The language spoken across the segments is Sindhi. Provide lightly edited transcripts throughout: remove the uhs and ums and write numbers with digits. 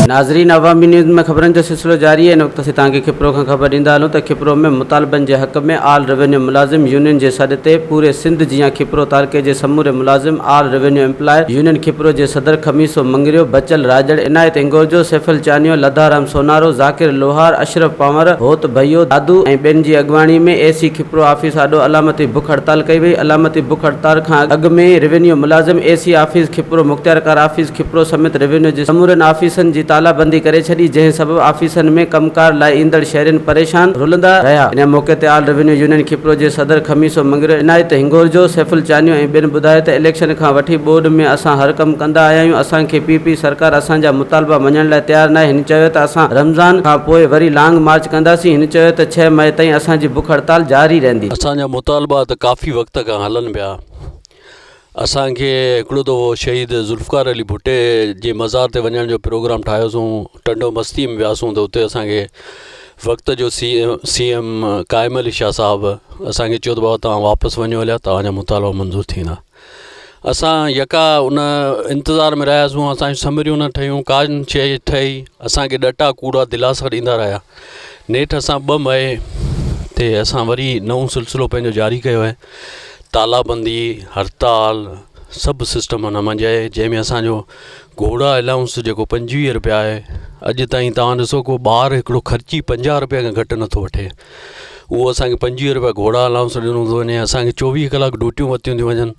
ناظرين عوامي نيوز ۾ خبرن جو سلسلو جاري آهي ان وقت اسين توهان کي کپرو کان خبر ڏيندا هلون ته کپرو ۾ مطالبن جي حق ۾ آل روينيو ملازم يونين جي سڏ تي پوري سنڌ جيان کپرو تعلقي جي سموري ملازم آل روينيو ايمپلائر يونين کپرو جي صدر خميسو مڱريو، بچل راڄڙ، عنايت هنگورجو، سيفل چانيو، لڌارام سونارو، ذاڪر لوهار، اشرف پنهور، هوت ڀيو، دادو ۽ ٻين جي اڳواڻي ۾ اي سي کپرو آفيس آڏو علامتي بک هڙتال ڪئي وئي، علامتي بک هڙتال کان اڳ ۾ روينيو ملازم اي سي آفيس کپرو، مختيارڪار آفيس کپرو سميت روينيو جي سمورين آفيسن جي تالا بندي ڪري ڇڏي، جنهن سبب آفيسن ۾ ڪم ڪار لاء ايندڙ شهرين پريشان رلندا رهيا. ان موقعي تي آل روينيو يونين کپرو جي صدر خميسو مڱريو، عنايت هنگورجو، سيف الچانيو ۽ ٻين ٻڌايو ته اليڪشن کان وٺي ٻوڏ ۾ اسان هر ڪم ڪندا آيا آهيون، اسان کي پي پي سرڪار اسان جا مطالبا مڃڻ لاء تيار ناهي، هن چيو ته اسان رمضان کان پوء وري لانگ مارچ ڪنداسين، هن چيو ته ڇهه مئي تائين اسان جي بک هڙتال جاري رهندي. اسان جا مطالبا ته ڪافي وقت کان هلن پيا. اسان کي هڪڙو دفعو شهيد ذوالفقار علي ڀٽي جي مزار تي وڃڻ جو پروگرام ٺاهيوسون ٽنڊو مستي ۾ وياسون ته اتي اسان کي وقت جو C C M Qaim Ali Shah صاحب اسان کي چيو ته بابا توهان واپس وڃو هليا توهان جا مطالبا منظور ٿيندا اسان يڪا ان انتظار ۾ رهياسون اسان جون سمريون نه ٺهيون ڪا شيء ٺهي اسان کي ڏٽا ڪوڙا دلاسا ڏيندا رهيا نيٺ اسان ٻه مئي تي اسان وري نئون سلسلو پنهنجو جاري ڪيو آهي تالا بندي هڙتال سڀ سسٽم هن منجهه آهي جنهن ۾ اسانجو گهوڙا الائونس جيڪو 25 روپيا آهي اڄ تائين توهان ڏسو ڪو ٻار هڪڙو خرچي 50 روپيا کان گهٽ نٿو وٺي اهو اسانکي 25 روپيا گهوڙا الائونس ڏنو ٿو وڃي اسانکي 24 ڪلاڪ ڊيوٽيون ورتيون ٿيون وڃن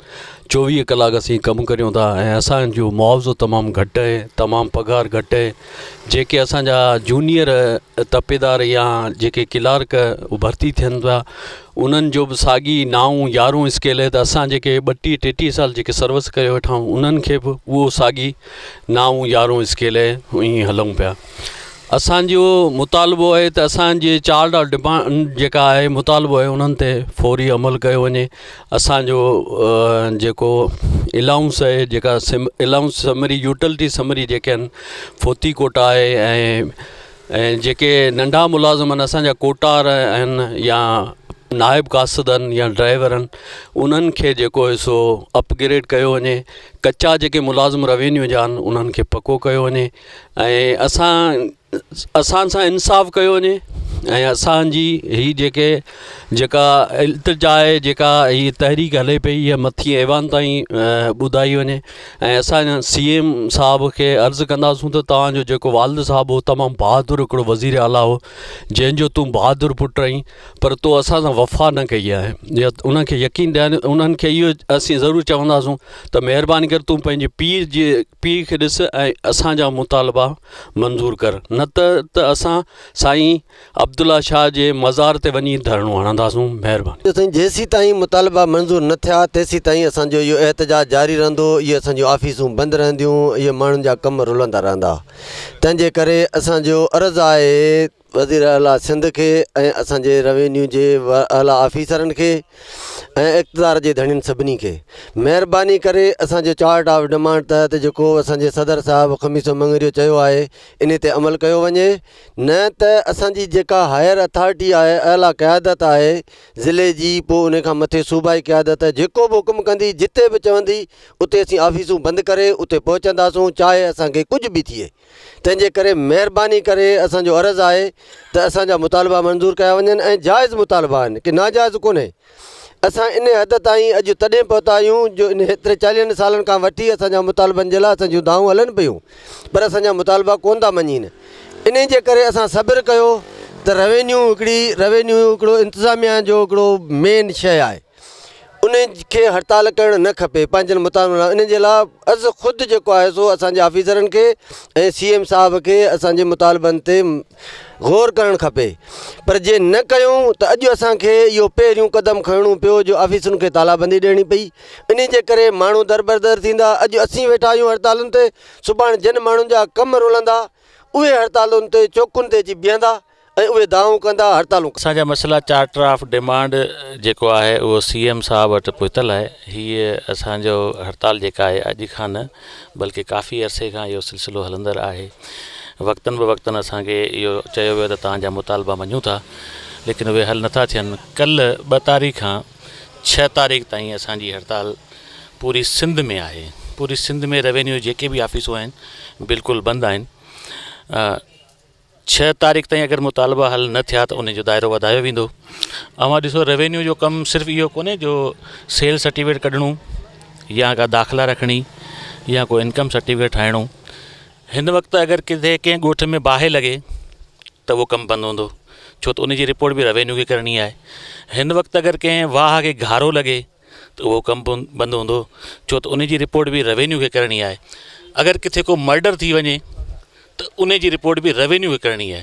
24 ڪلاڪ اسين ڪم ڪريون ٿا ۽ اسانجو معاوضو تمام گهٽ آهي تمام پگهار گهٽ آهي جيڪي اسانجا جونيئر تپيدار يا جيڪي ڪلارڪ ڀرتي ٿين ٿا انهن جو به ساڳي نائون يارهون اسڪيل آهي ته اسان جيڪي ٻٽيهه ٽيٽيهه سال جيڪي سروس ڪري ويٺا آهيون انهن کي به اهو ساڳي نائون يارهون اسڪيل آهي ائين هلون پيا اسانجو مطالبو آهي ته اسانجي چارٽ آف ڊمانڊ جيڪا آهي مطالبو آهي انهن تي فوري عمل ڪيو وڃي اسانجو جيڪو الائونس آهي جيڪا الائونس سمري يوٽلٽي سمري جيڪي آهن فوتي ڪوٽا آهي ۽ ۽ جيڪي ننڍا ملازم آهن اسان جا ڪوٽار آهن يا نائب قاصد آهن يا ڊرائيور آهن انهن کي جيڪو آهي سو اپگريڊ ڪيو وڃي ڪچا جيڪي ملازم روينيو جا آهن انهن کي پڪو ڪيو وڃي ۽ اسان اسان سان انصاف ڪيو وڃي ۽ اسان جي هي جيڪي جيڪا التجا آهي جيڪا هي تحريڪ هلي پئي هيء مٿي ايوان تائين ٻڌائي وڃي ۽ اسان سي ايم صاحب کي عرض ڪنداسون ته توهان جو جيڪو والد صاحب هو تمام بهادر هڪڙو وزير اعليٰ هو جنهن جو تون بهادر پٽ آهين پر تو اسان سان وفا نه ڪئي آهي يا انهن کي يقين ڏياري انهن کي اهو اسين ضرور چونداسون ته مهرباني ڪري تون پنهنجي پيء جي پيء کي ڏس ۽ اسان جا مطالبا منظور ڪر نه ته ته اسان سائين عبدالله شاهه جي مزار تي وڃي ڌرڻو هڻنداسون مهرباني. سائين جيسيتائين مطالبا منظور نه ٿيا تيسيتائين اسان جو اهو احتجاج جاري رهندو اهي اسان جون آفيسون بند رهنديون اهي ماڻهن جا ڪم رلندا رهندا تنهن جي ڪري اسان جو عرض آهي وزير اعليٰ سنڌ کي ۽ اسان جي روينيو جي اعليٰ آفيسرن کي ۽ اقتدار جي ڌڻين سڀني کي مهرباني ڪري اسان جو چارٽ آف ڊمانڊ تحت جيڪو اسان جي صدر صاحب خميسو مڱريو چيو آهي انهي تي عمل ڪيو وڃي نه ته اسان جي جيڪا هائير اٿارٽي آهي اعليٰ قيادت آهي ضلعي جي پوء ان کان مٿي صوبائي قيادت جيڪو به حڪم ڪندي جتي به چوندي اتي اسين آفيسون بند ڪري اتي پهچنداسون چاهي اسان کي ڪجهه به ٿئي تنهن جي ڪري مهرباني ڪري اسان جو عرض آهي ته اسان جا مطالبا منظور ڪيا وڃن ۽ جائز مطالبا آهن ڪي ناجائز ڪونهي اسان ان حد تائين اڄ تڏهن پهتا آهيون جو ان هيتري چاليهن سالن کان وٺي اسان جا مطالبن جي لاء اسان جون دانهون هلن پيون پر اسان جا مطالبا ڪونه ٿا مڃين انهي جي ڪري اسان صبر ڪيو ته روينيو هڪڙي روينيو هڪڙو انتظاميا جو هڪڙو مين شيء آهي ان کي هڙتال ڪرڻ نه کپي پنهنجن مطالبن لاء ان جي لاء از خود جيڪو آهي سو اسان جي آفيسرن کي ۽ سي ايم صاحب کي اسان جي مطالبن تي غور ڪرڻ کپي پر جي نه ڪيون ته اڄ اسان کي اهو پهريون قدم کڻڻو پيو جو آفيسن کي تالا بندي ڏيڻي پئي انهي جي ڪري ماڻهو دربدر ٿيندا اڄ اسين ويٺا آهيون هڙتالن تي سڀاڻ جن ماڻهن جا ڪم رلندا اهي هڙتالن تي چوڪن تي اچي بيهندا ۽ اهي دانهون ڪندا هڙتالون اسان جا مسئلا چارٽر آف ڊمانڊ جيڪو آهي اهو سي ايم صاحب وٽ پهتل آهي هيء اسان جو هڙتال جيڪا آهي اڄ کان نه بلڪه ڪافي عرصي کان اهو سلسلو هلندڙ آهي. وقتن به وقتن اسان کي اهو چيو ويو ته توهان جا مطالبا مڃون ٿا ليڪن اهي حل نٿا ٿين. ڪلهه ٻه تاريخ کان ڇهه تاريخ تائين اسان جي هڙتال پوري سنڌ ۾ آهي. پوري سنڌ ۾ روينيو جيڪي به آفيسون آهن بلڪل بند آهن. ڇهه تاريخ تائين اگر مطالبا حل نه ٿيا ته ان جو دائرو وڌايو ويندو. اوهان ڏسو روينيو جو ڪم صرف اهو ڪونهي جو سيل سرٽيفڪيٽ ڪڍڻو يا ڪا داخلا رکڻي يا ڪو انڪم سرٽيفڪيٽ ٺاهڻو. هن وقت اگر ڪٿي ڪنهن ڳوٺ ۾ باهه لڳي ته اهو ڪم بند هوندو ڇو ته ان جي رپورٽ به روينيو کي ڪرڻي آهي. هن وقت اگر ڪنهن واهه کي گهارو لڳي ته اهو ڪم بند هوندو ڇو ته ان جي رپورٽ به روينيو کي ڪرڻي آهي. اگر ڪٿي ڪو مرڊر ٿي وڃي ته ان جي رپورٽ به روينيو کي ڪرڻي آهي.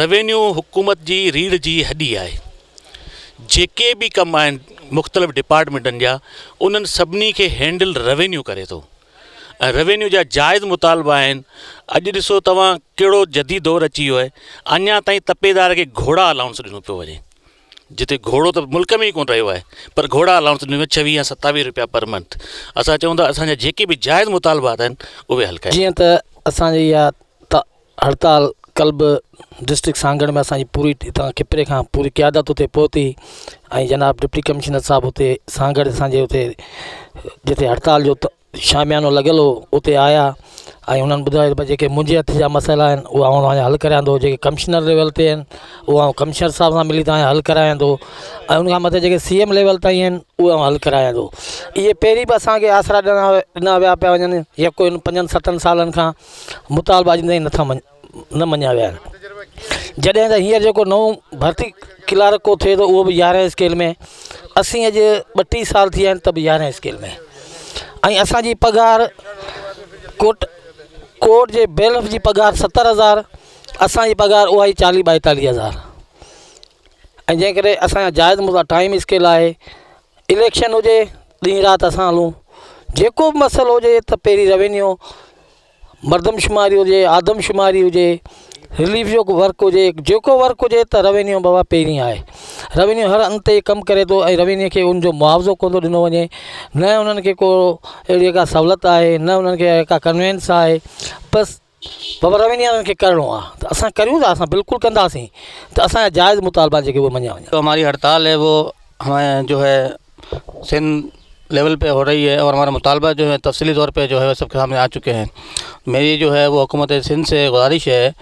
روينيو حڪومت جي ريڙهه جي هڏي آهي. جيڪي به ڪم آهن مختلف ڊپارٽمينٽن جا انهن سڀني کي هينڊل روينيو ڪري ٿو ۽ روينيو جا جائز مطالبا آهن. اڄ ڏسو توهان ڪهڙو جديد دور اچي ويو آهي اڃا تائين تپيدار کي گهوڙا الائونس ڏنو پيو وڃي. جتي گهوڙو ته ملڪ ۾ ئي ڪونه رهيو آهي پر گهوڙا الائونس ڏنو ويو ڇويهه يا ستاويهه روپيا پر منٿ. اسان چئون ٿا اسان جا جيڪي به جائز مطالبات آهن اهي حل ڪيا. جيئن ته اسان جي اها هڙتال ڪل به ڊسٽرڪٽ سانگهڙ ۾ اسان جي پوري هتان کپري کان پوري قيادت اتي پهتي ۽ جناب ڊپٽي ڪمشنر صاحب اتي سانگهڙ اسان جي اتي جتي هڙتال جو شاميانو لڳل هو اتي آيا ۽ انهن ٻڌايو ته جيڪي منهنجي هٿ جا مسئلا آهن اهي آئون توهان جا حل ڪريان ٿو جيڪي ڪمشنر ليول تي آهن اهي آئون ڪمشنر صاحب سان ملي توهان جا حل ڪرايان ٿو ۽ ان کان مٿي جيڪي سي ايم ليول تائين آهن اهي آئون حل ڪرايان ٿو اهي پهرين به اسانکي آسرا ڏنا ڏنا ويا پيا وڃن يڪو هن پنجن ستن سالن کان مطالبا اڄ تائين نٿا مڃ نه مڃيا ويا آهن جڏهن ته هينئر جيڪو نئون ڀرتي ڪلارڪ ڪو ٿئي ٿو اهو به يارهين اسڪيل ۾ اسين اڄ ٻٽيهه سال ٿي ويا آهن ته به يارهين اسڪيل ۾ ۽ اسانجي پگهار ڪوٽ ڪورٽ جي بيلف جي پگهار 70000، اسانجي پگهار اها ئي چاليهه ٻائيتاليهه هزار ۽ جنهن ڪري اسانجا جائز مطلب ٽائيم اسڪيل آهي. اليڪشن هجي ڏينهن رات اسان هلون جيڪو به مسئلو هجي ته پهرين روينيو مردم شماري هجي آدم شماري هجي رليف جو ورڪ هجي جيڪو ورڪ هجي ته روينيو بابا پهرين آهي. روينيو هر انت تي ڪم ڪري ٿو ۽ روينيو کي ان جو معاوضو ڪونه ٿو ڏنو وڃي نه انهن کي ڪو اهڙي ڪا سهولت آهي نه انهن کي ڪا ڪنوينس آهي بس بابا روينيو وارن کي ڪرڻو آهي ته اسان ڪريون ٿا اسان بلڪل ڪنداسين ته اسان جا جائز مطالبا جيڪي اهي مڃيا وڃن. جو هماري هڙتال هي وو همين جو هي سنڌ ليول پي هو رهي هي اور همارا مطالبه جو هي تفصيلي طور پي جو هي سب ڪي سامني آ چڪي هين ميري جو هي وو حڪومت سنڌ سي گذارش هي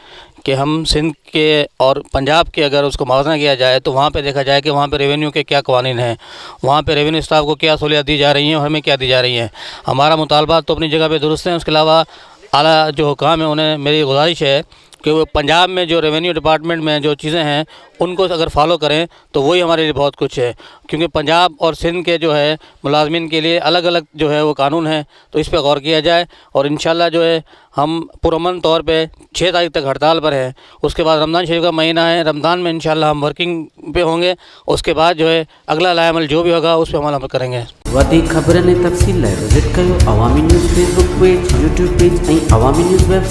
ڪي هم سنڌ ڪي اور پنجاب ڪي اگر اس ڪو موازنه ڪيا جائي تو وهان پي ديکا جائي ڪي وهان پي ريونيو ڪي ڪيا قوانين هين وهان پي ريونيو اسٽاف ڪو ڪيا سهوليات the جا رهي هين اور همين ڪيا the جا رهي هين همارا مطالبه تو اپني جگه پي درست هين اس ڪي علاوه اعليٰ جو حڪام هين انهين ميري گذارش هي ڪي وو پنجاب مين جو ريونيو ڊپارٽمينٽ مين جو چيزين هين ان ڪو اگر فالو ڪرين تو وهي هماري لئي بهت ڪڇ هي ڪيونڪه پنجاب اور سنڌ ڪي جو هي ملازمين ڪي لئي الگ الگ جو هي وو قانون هي تو اس پي غور ڪيا جائي اور انشاء الله جو هي هم پرامن طور پي 6 تاريخ تڪ هڙتال پر هي اس ڪي بعد رمضان شريف ڪا مهينا هي رمضان مين انشاء الله هم ورڪنگ پي هونگي اس ڪي بعد جو هي اگلا لاء عمل جو به هوگا اس پي هم عمل ڪرينگي. وڌيڪ خبرن ۽ تفصيل لاء وزٽ ڪيو Awami news Facebook page, YouTube page ۽ Awami news website.